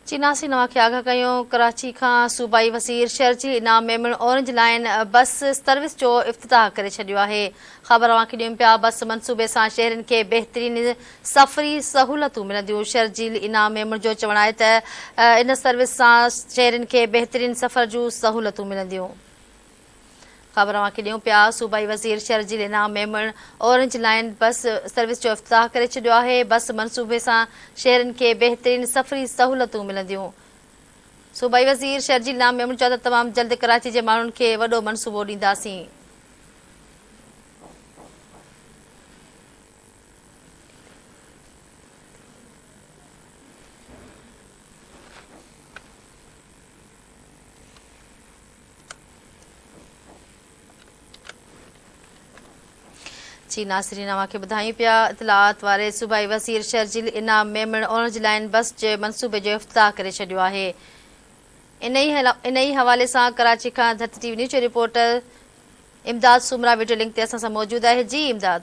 چيناسين اوهان کي آگاهه ڪيون ڪراچي کان صوبائي وزير Sharjeel Inam Memon orange line bus service جو افتتاح ڪري ڇڏيو آهي خبر اوهان کي ڏيون پيا بس منصوبي سان شهرين کي بهترين سفري سهولتون ملنديون شرجيل انعام ميمڻ جو چوڻ آهي ته ان سروس سان شهرين کي بهترين سفر جون سهولتون ملنديون. خبر اوهان کي ڏيون پيا صوبائي وزير Sharjeel Inam Memon orange line bus service جو افتتاح ڪري ڇڏيو آهي، بس منصوبي سان شهرين کي بهترين سفري سهولتون ملنديون. صوبائي وزير شرجيل انعام ميمڻ چيو ته تمام جلد ڪراچي جي ماڻهن کي وڏو منصوبو ڏينداسين. جي ناظرين اوهان کي ٻڌايون پيا اطلاعات واري صوبائي وزير Sharjeel Inam Memon orange line bus جي منصوبي جو افتتاح ڪري ڇڏيو آهي انهي حوالي سان ڪراچي کان ڌرتي ٽي وي نيوز جو رپورٽر امداد سومرا ويڊيو لنڪ تي اسان سان موجود آهي جي امداد.